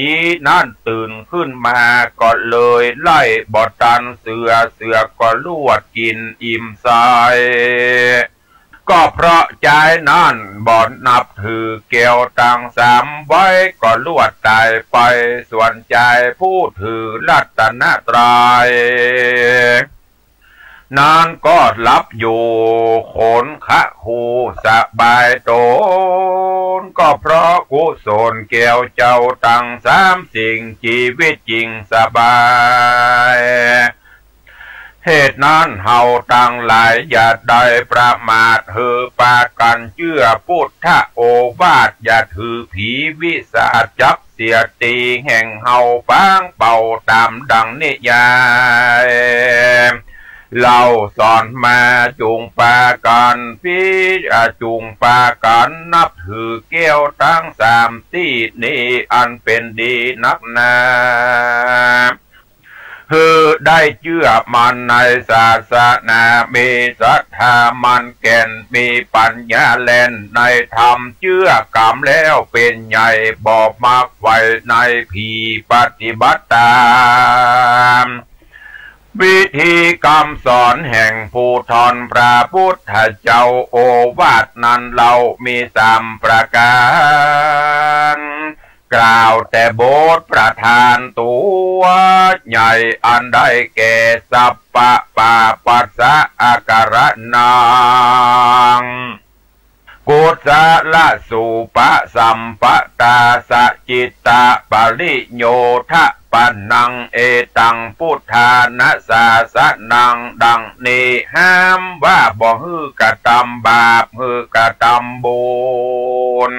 นั้นตื่นขึ้นมาก็เลยไล่บ่ตันเสือ เสือก็ลวดกิ๋นอิ่มใส ก็เพราะจายนั้นบ่นับถือแก้วตังสามไว้ ก็ลวดต๋ายไป ส่วนจายผู้ถือรัตนตรัย นั้นก็หลับอยู่ขนคะคูสบายต๋น ก็เพราะกุศลแก้วเจ้าตังสามสิ่ง จีวิตจิ่งสบาย เหตุนั้นเฮาตังหลายอย่าได้ประมาท หื้อปากั๋นเจื้อปุทธโอวาท อย่าถือผีวิสาทจักเสียตี้ แห่งเฮาปางเป่าต๋ามดังนิยายเล่าสอนมา จุ่งปากั๋นพิ อ่า จุ่งปากั๋นนับถือแก้วตังสามตี้นี้ อันเป๋นดีนักหนา หื้อได้เจื้อมั่นในศาสนา มีศรัทธามั่นแก่น มีปั๋ญญาแล่นในธรรม เจื้อกำแล้วเป๋นใหญ่ บ่มักใฝ่ใน ผีปฏิบัติต๋ามวิธีกำสอนแห่งผู้ท่อนพระพุทธเจ้า โอวาทนั้นเล่ามีสามประก๋าน กล่าวแต่บทประธานตั๋วใหญ่ อันได้แก่ สัพพะปาปัสสะอาการะนัง กุศลสูปะสัมปะตาสะ จิตตะปะริโยทะปะนัง เอตังพุทธานะสาสะนัง ดังนี้ห้ามว่าบ่หื้อกระตำบาป หื้อกระตำบุญ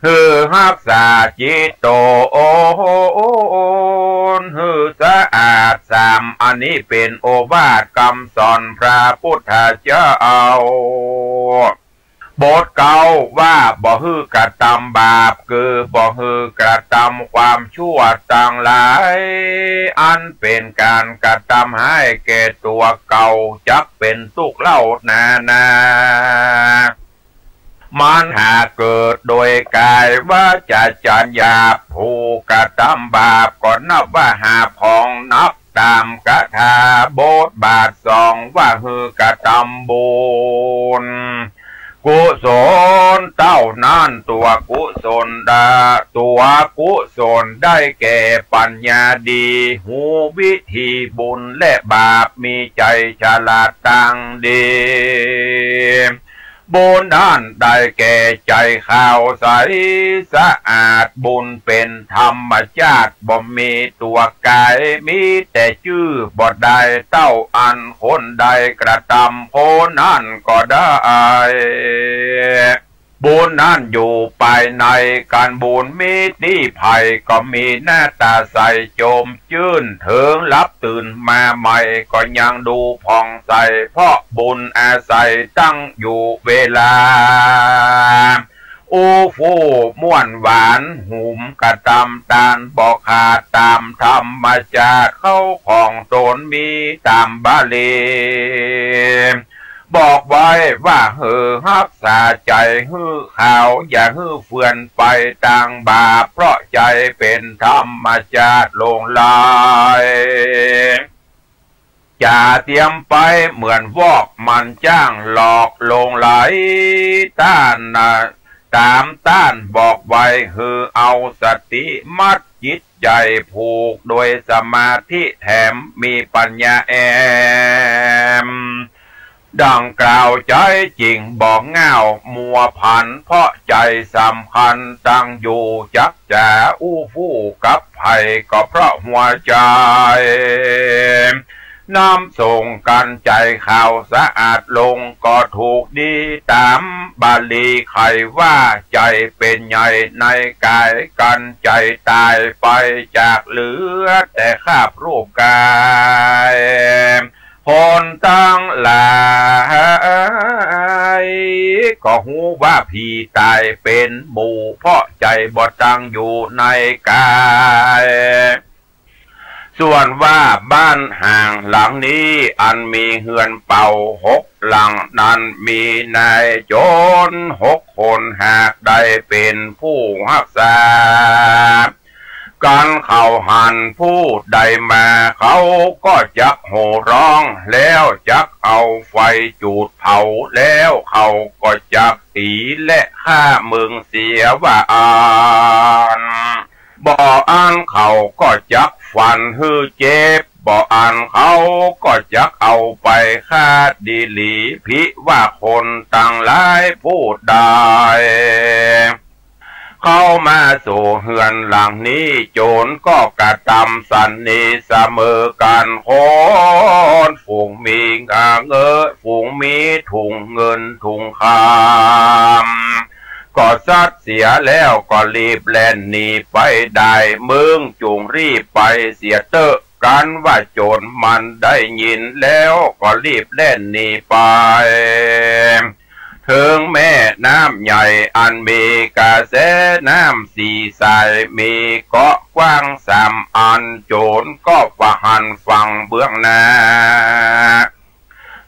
หื้อฮักษาจิตโตนหื้อสะอาดสาม อันนี้เป๋นโอวาทกำสอนพระพุทธเจ้า บทเก๊าว่าบ่หื้อกระตำบาป คือบ่หื้อกระตำความชั่วตังหลาย อันเป๋นก๋านกระตำฮ้ายแก่ตั๋วเก่า จักเป๋นตุ๊กข์เล่านานา มันหากเกิดโดยก๋ายวาจ๋าจัญญา ผู้กระตำบาปก็นับว่าหาบของหนัก ต ต๋ามกถาบทบาทสอง ว่าหื้อกระตำบุญ กุศลเต้านั้น ตั๋วกุศลดา ตั๋วกุศลได้แก่ปั๋ญญาดี ฮู้วิธีบุญและบาป มีใจ๋ฉลาดตังดี บุญนั้นได้แก่ใจ๋ขาวใสสะอาด บุญเป๋นธรรมจาติ บ่มีตั๋วก๋าย มีแต่จื้อ บ่ได้เต้าอันคนใดกระตำ คนนั้นก็ได้ บุญนั้นอยู่ภายใน ก๋านบุญมีตี้ใผ ก็มีหน้าต๋าใสโจ่มจื้น เถิงหลับตื่นมาใหม่ ก็ยังดูผ่องใส เพราะบุญอาศัยตั้งอยู่เวลา อู้ฟู่ม่วนหวาน หุมกระตำตานบ่ขาด ต๋ามธรรมจาติเข้าของต๋น มีต๋ามบาลี บอกไว้ว่าหื้อฮักษาใจ๋หื้อขาว อย่าหื้อเฟือนไปตางบาป เพราะใจ๋เป๋นธรรมจาติหลงไหล จ๋าเตียมไปเหมือนวอก มันจ้างหลอกหลงไหล ต้านนะ ต๋ามต้านบอกไว้ หื้อเอาสติมัดจิตใจ๋ ผูกโดยสมาธิแถม มีปั๋ญญาแอม ดังกล่าวใจ๊จิ่งบ่ง่าว มัวผันเพราะใจ๋สำคัญ ตั้งอยู่จักจ๋าอู้ฟู่กับใผ ก็เพราะหัวใจ๋ นำส่งกั๋นใจ๋ขาวสะอาดลง ก็ถูกดีต๋ามบาลีไขว่า ใจ๋เป๋นใหญ่ในก๋าย กั๋นใจ๋ต๋ายไปจากเหลือแต่คราบรูปก๋าย คนตังหลายก็ฮู้ว่าผีต๋ายเป๋นหมู่ เพราะใจ๋บ่ตั้งอยู่ในก๋าย ส่วนว่าบ้านห่างหลังนี้ อันมีเฮือนเป่าหกหลังนั้น มีนายโจรหกคน หากได้เป๋นผู้ฮักษากั๋น เขาหันผู้ใดมา เขาก็จักโห่ร้อง แล้วจักเอาไฟจูดเผา แล้วเขาก็จักตีและฆ่ามึงเสียว่าอั้น บ่อั้นเขาก็จักฟันหื้อเจ็บ บ่อั้นเขาก็จักเอาไปฆ่าดีหลี ผิว่าคนตังหลายผู้ใดเข้ามาสู่เฮือนหลังนี้ โจรก็กระตำสันนิเสมอกั๋น คนฝูงมีงาเงอะ ฝูงมีถุงเงินถุงคำ ก็ซัดเสียแล้วก็รีบแล่นหนีไปได้ มึงจุ่งรีบไปเสียเต๊อะ กั๋นว่าโจรมันได้ยินแล้วก็รีบแล่นหนีไป เถิงแม่น้ำใหญ่อันมีกระแสน้ำสี่สาย มีเกาะกว้างสามอัน โจรก็บ่หันฝั่งเบื้องหน้า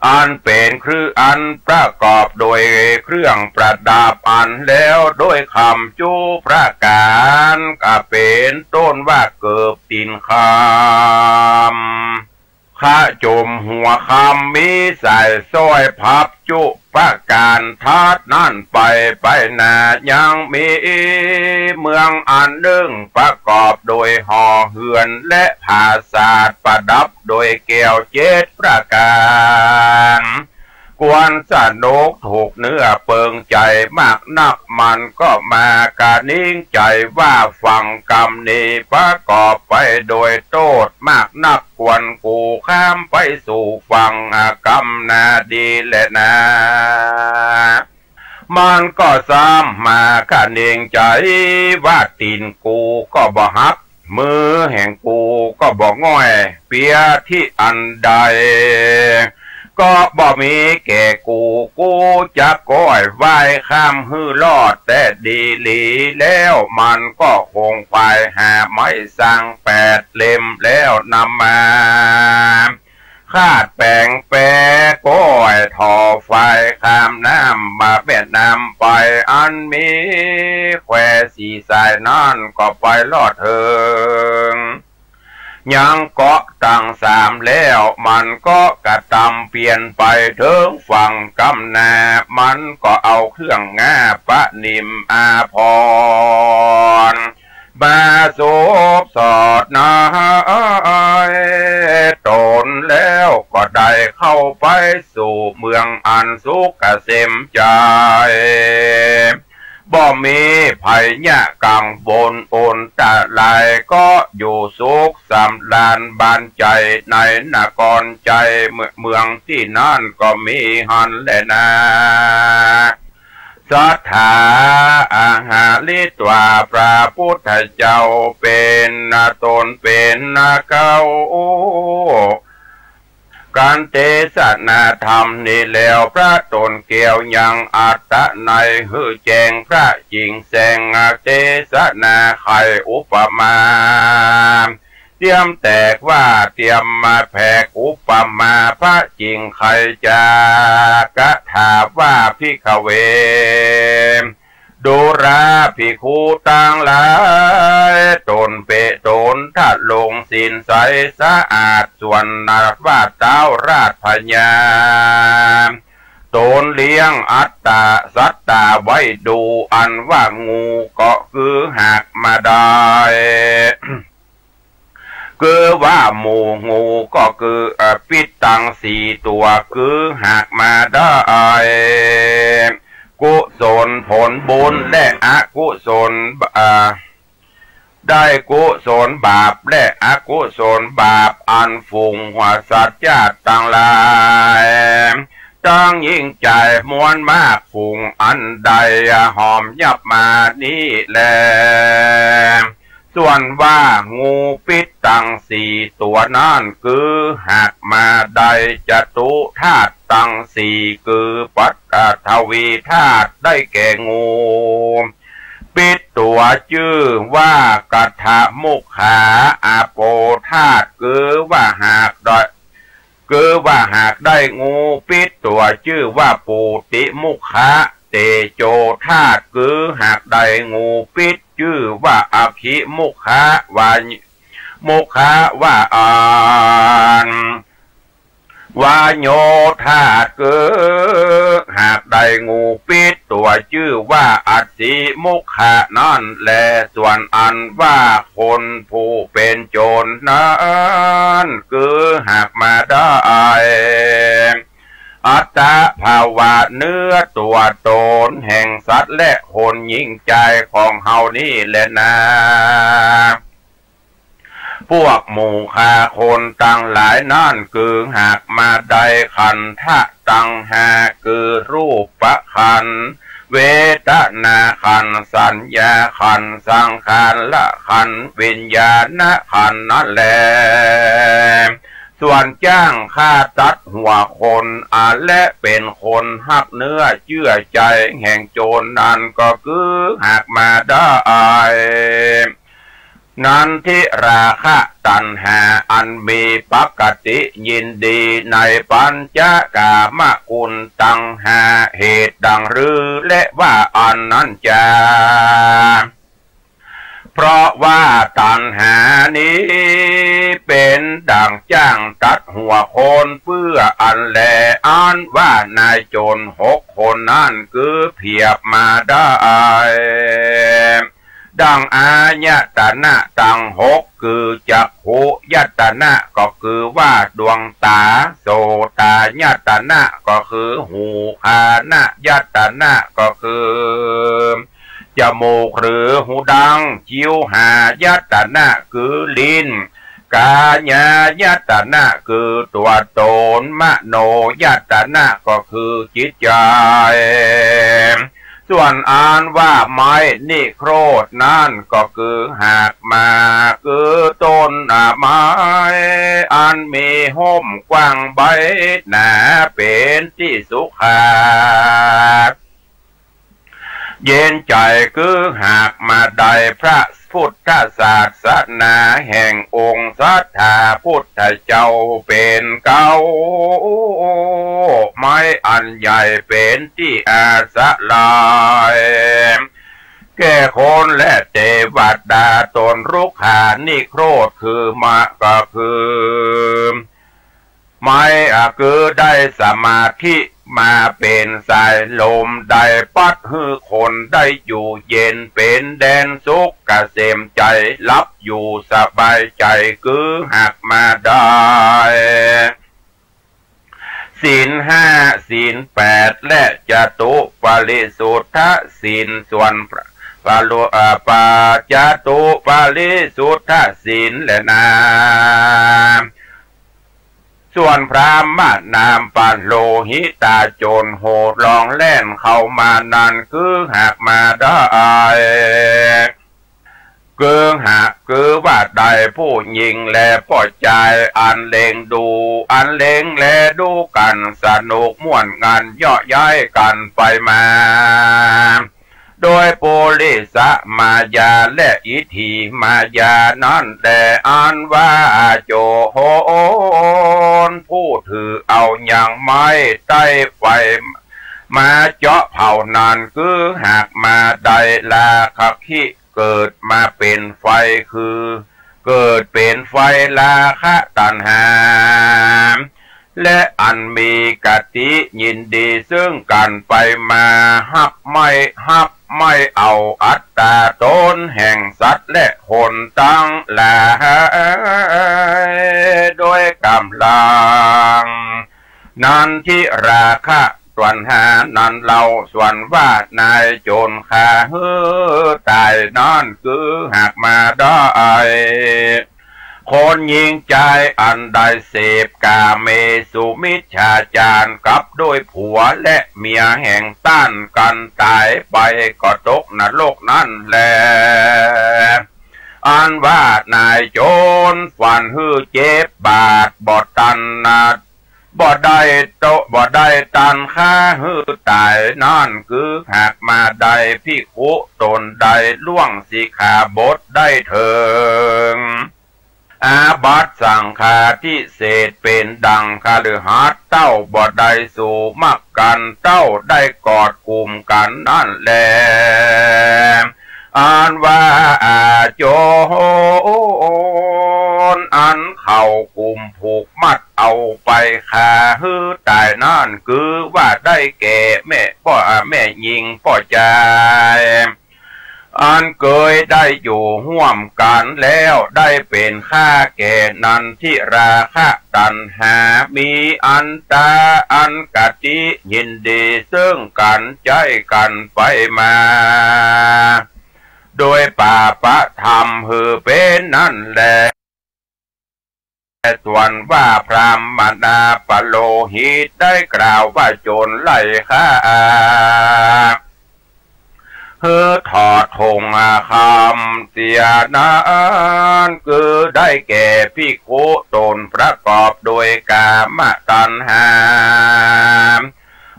อันเป๋นเครื่อง อันประกอบโดยเครื่องประดับอันแล้วโดยคำจุประก๋าน ก็เป๋นต้นว่าเกิบตี๋นคำ ขะจมหัวคำ มีสายสร้อยพับจุประก๋าน ถัดนั้นไป ไปหน้ายังมีเมืองอันนึ่ง ประกอบโดยหอเฮือนและผาสาท ประดับโดยแก้วเจ็ดประก๋าน ควรสนุกถูกเนื้อเปิงใจ๋มากนัก มันก็มากระหนิงใจ๋ว่า ฝั่งกำนี้ประกอบไปโดยโต้ษมากนัก ควรกูข้ามไปสู่ฝั่งกำหน้าดีแลนา มันก็ซ้ำมากระหนิงใจ๋ว่า ตี๋นกูก็บ่หัก มือแห่งกูก็บ่ง่อย เปียตี้อันใดก็บ่มีแก่กู กูจักก้อยว่ายข้ามหื้อรอดแต่ดีหลี แล้วมันก็คงควายหาไม้สังแปดเล่ม แล้วนำมา คาดแป๋งแปก้อยถ่อฝายข้ามน้ำมาแม่น้ำไป อันมีแควสี่สายนั้นก็ไปรอดเถิง ยังเกาะตังสามแล้ว มันก็กระตำเปียนไปเถิงฝั่งก้ำหน้า มันก็เอาเครื่องงาประนิมอาภรณ์ มาสวมสอดนายต๋นแล้วก็ได้เข้าไปสู่เมืองอันสุขเกษมใจ บ่มีภัยยะกังวลอันตราย ก็อยู่สุขสำราญบานใจ๋ในนครชัย เมือง เมืองตี้นั่นก็มีหั้นแลนา ศรัทธาอาหาริตวา พระพุทธเจ้าเป๋นต๋นเป๋นเก๊า ก๋านเตสนาธรรมนี้แล้ว พระต๋นแก้วยังอัตตะนัยหื้อแจ้งพระจิ่งแสง เตสนาไขอุปมา เตรียมแตกว่า เตรียมมาแผกอุปมาพระจิ่งไข จากะถาว่า ภิกขเว ดูราภิกขุตังหลาย ต๋นเป๋นต๋นทรงศีลใสสะอาด ส่วนว่าเต๊าราชพญา ต๋นเลี้ยงอัตตาสัตตาไว้ดู อันว่างูก็คือหากมาได้ คือว่าหมู่งูก็คือ เอ่อ ปิ๊ดตังสี่ตั๋ว คือหากมาได้ กุศลผลบุญและอกุศล เอ่อ ได้กุศลบาปและอกุศลบาป อันฝูงสัตว์จั้ดตังหลาย ตังยิ่งใจ๋มวลมากฝูงอันได้หอมยับมานี้แล ส่วนว่างูปิ๊ดตังสี่ตั๋วนั้น คือหากมาได้จตุธาตุตังสี่ คือปฐวีธาตุ ได้แก่งูปิ๊ดตั๋วจื้อว่ากัทธมุขขา อาโปธาตุ คือว่าหากได้ คือว่าหากได้งูปิ๊ดตั๋วจื้อว่าปูติมุขขา เตโจธาตุ คือหากได้งูปิ๊ดจื้อว่าอคิมุขขาวา มุขขาวาอัน วาโยธาตุ คือหากได้งูปิ๊ดตั๋วจื้อว่าอัสสิมุขขานั้นแล ส่วนอันว่าคนผู้เป๋นโจรนั้น คือหากมาได้ อัตตภาวะเนื้อตั๋วต๋นแห่งสัตว์และคนหญิงจายของเฮานี้แลนา พวกหมู่ข้าคนตังหลายนั้น คือหากมาได้ขันธะตังห้า คือรูปขันธ์ เวทนาขันธ์ สัญญาขันธ์ สังขารขันธ์ วิญญาณขันธ์นั้นแล ส่วนจ้างฆ่าตัดหัวคน อาและเป๋นคนฮักเนื้อเจื้อใจ๋แห่งโจรนั้น ก็คือหากมาได้ นันทิราคะตัณหาอันมีปกติยินดีในปัญจกามคุณตังห้า เหตุดังรือและว่าอันนั้นจา เพราะว่าตัณหานี้เป๋นดั่งจ้างตัดหัวคน เปื้ออันแล อันว่านายโจรหกคนนั้น คือเผียบมาได้ ดั่งอายตนะตังหก คือจักขุยตนะ ก็คือว่าดวงต๋า โสตายตนะ ก็คือหู ฆานยตนะ ก็คือจมูกหรือหูดัง จิวหายตนะ คือลิ้น กายายตนะ คือตั๋วต๋น มโนยตนะ ก็คือจิตใจ๋ ส่วนอันว่าไม้นิโครธนั้น ก็คือหากมา คือต้นไม้อันมีฮ่มกว้างใบหนา เป๋นตี้สุขา เย็นใจ๋ คือหากมาได้พระพุทธศาสนาแห่งองค์สัตถาพุทธเจ้าเป๋นเก๊า ไม้อันใหญ่เป๋นตี้อาศัย แก่คนและเตวดา ตนรุกขานิโครธคือมะ ก็คือ ไม้ อ่ะ คือได้สมาธิมาเป๋นสายลม ได้ปัดหื้อคนได้อยู่เย็น เป๋นแดนสุขเกษมใจ๋ หลับอยู่สบายใจ๋ คือหากมาได้ ศีลห้า ศีลแปด และจตุปริสุทธศีล ส่วนพระ พระโล เอ่อ ปา จตุปริสุทธศีลแลนา ส่วนพราหมณามปโลหิตา โจรโหดล่องแล่นเข้ามานั้น คือหากมาได้ คือหาก คือว่าได้ผู้หญิงและป้อจาย อันเล็งดู อันเล็งแลดูกั๋นสนุกม่วนงัน เยาะเย้ยกั๋นไปมา โดยปุริสมายาและอิทธิมายานั้นแล อันว่าโจรผู้ถือเอายังไม้ใต้ไฟมาเจาะเผานั้น คือหากมาได้ราคะคิเกิดมาเป๋นไฟ คือเกิดเป๋นไฟราคะตัณหา และอันมีกติยินดีซึ่งกั๋นไปมา ฮับไม้ ฮับไม้เอาอัตตาต๋นแห่งสัตว์และคนตังหลาย โดยก๋ำลัง นันทิราคะตัณหานั้นเล่า ส่วนว่านายโจรฆ่าหื้อต๋ายนั้น คือหากมาได้ คนหญิงจายอันได้เสพกาเมสุมิจฉาจารกับด้วยผัวและเมียแห่งต้านกั๋นต๋ายไป ก็ตกนรกนั้นแล อันว่านายโจรฟันหื้อเจ็บบาด บ่ตันนา บ่ได้โต บ่ได้ตันฆ่าหื้อต๋ายนั้น คือหากมาได้ภิกขุต๋นได้ล่วงสิกขาบทได้เถิง อาบัติสังฆาทิเศษเป๋นดังคฤหัสถ์เต้าบ่ได้สู่มักกั๋น เต้าได้กอดกุมกั๋นนั้นแล อันว่าโจรอันเขากุมผูกมัดเอาไปฆ่าหื้อต๋ายนั้น คือว่าได้แก่แม่ป้อ แม่ญิงป้อจาย อันเกยได้อยู่ฮ่วมกั๋นแล้ว ได้เป๋นข้าแก่นันทิราคะตัณหา มีอันต๋าอันกติยินดีซึ่งกั๋นใจ๊กั๋นไปมา โดยปาปธรรมหื้อเป๋นนั้นแล ส่วนว่าพราหมณาปโลหิตได้กล่าวว่าโจรไล่ฆ่า หื้อถอดหงคำเสียนั้น คือได้แก่ภิกขุต๋นประกอบโดยกามตัณหา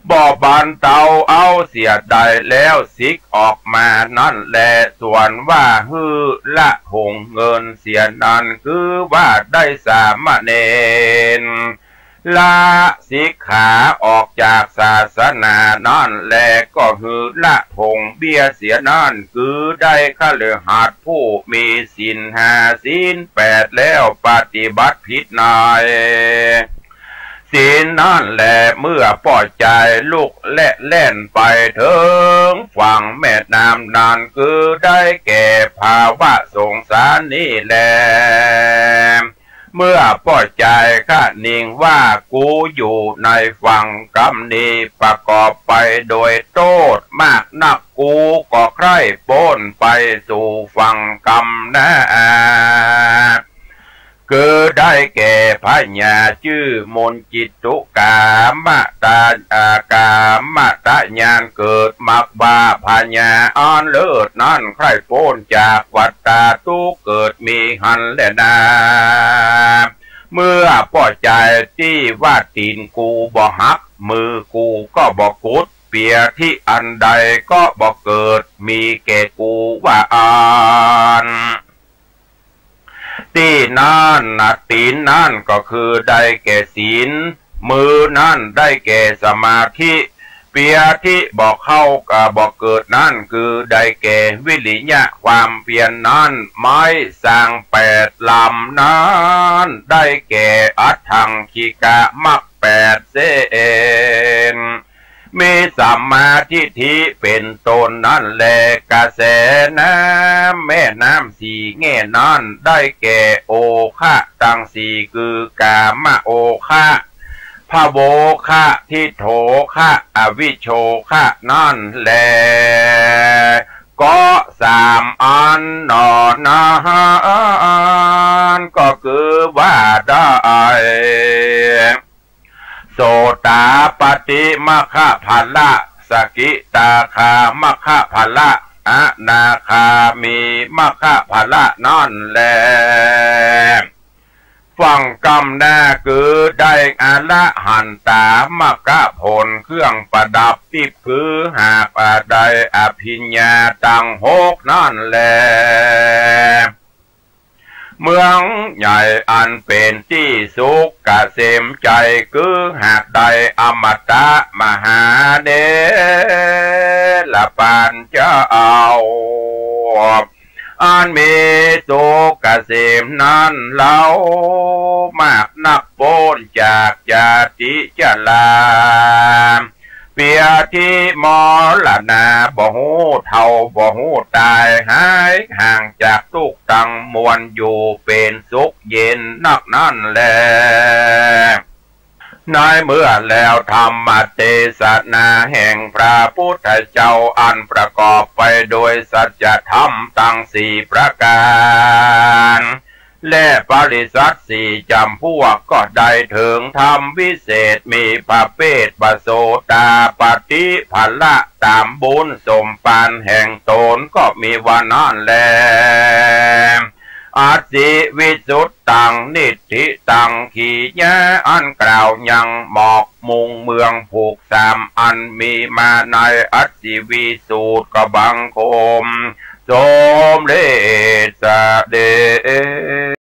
บ่บรรเทาเอาเสียได้แล้ว สิกออกมานั้นแล ส่วนว่าหื้อละหงเงินเสียนั้น คือว่าได้สามเณร ละสิกขาออกจากศาสนานั้นแล ก็หื้อละหงเบี้ยเสียนั้น คือได้คฤหัสถ์ผู้มีศีลห้าศีลแปดแล้วปฏิบัติผิดใน ศีลนั้นแล เมื่อป้อจายลุกและแล่นไปเถิงฝั่งแม่น้ำนั้น คือได้แก่ภาวะสงสารนี้แล เมื่อป้อจายคะนิงว่า กูอยู่ในฝั่งกำนี้ประกอบไปโดยโต้ษมากนัก กูก็ใคร่ป๊นไปสู่ฝั่งกำนา คือได้แก่พญาจื้อมนจิตตุกามตะ อ่า กามตะญาณเกิดมักว่าพญาอันเลิศนั้นใคร่ป๊นจากวัฏฏะทุกข์เกิดมีหั้นแลนา เมื่อป้อจายตี้ว่าตี๋นกูบ่หัก มือกูก็บ่กุด เปียธิอันใดก็บ่เกิดมีแก่กูว่าอั้น ตี้นั้นนะ ตี๋นนั้นก็คือได้แก่ศีล มือนั้นได้แก่สมาธิ เปียทิบ่เข้าก็บ่เกิดนั้น คือได้แก่วิริยะความเพียรนั้น ไม้สร้างแปดลำนั้น ได้แก่อัฏฐังคิกะมรรคแปดเส้น มีสัมมาทิฏฐิเป๋นต้นนั้นแล กระแสน้ำแม่น้ำสี่แง่นั้น ได้แก่โอฆะตังสี่ คือกามโอฆะ ภโวฆะ ทิฏโฐฆะ อวิชโชฆะนั้นแล ก็สามอันหนอนั้น ก็คือว่าได้ โสตาปัตติมรรคผละ สกิทาคามรรคผละ อนาคามีมรรคผละนั้นแล ฟังกำหน้า คือได้อรหันตามรรคผล เครื่องประดับทิพย์ คือหากได้อภิญญาตังหกนั้นแล เมืองใหญ่อันเป๋นตี้สุขเกษมใจ๋ คือหากได้อมตะมหาเถรปัญจเจ้า อันมีสุขเกษมนั้นเล่า มากนักป๊นจากจาติชรา เปียทิมรณา บ่ฮู้เฒ่าบ่ฮู้ต๋าย หายห่างจากตุ๊กข์ตังมวล อยู่เป๋นสุขเย็นนักนั้นแล ในเมื่อแล้วธรรมเตสนาแห่งพระพุทธเจ้า อันประกอบไปโดยสัจธรรมตังสี่ประก๋าน และปริษัทสี่จ๋ำพวก ก็ได้เถิงธรรมวิเศษ มีประเภทว่าโสตาปัตติผละ ต๋ามบุญสมปานแห่งต๋น ก็มีว่านั้นแล อสิวิสุทธัง นิฏฐิตัง ขีญา อันกล่าวยังหมอกมุงเมืองผูกสามอัน มีมาในอสิวิสูตร ก็บังคมสมเร็จเสด็จ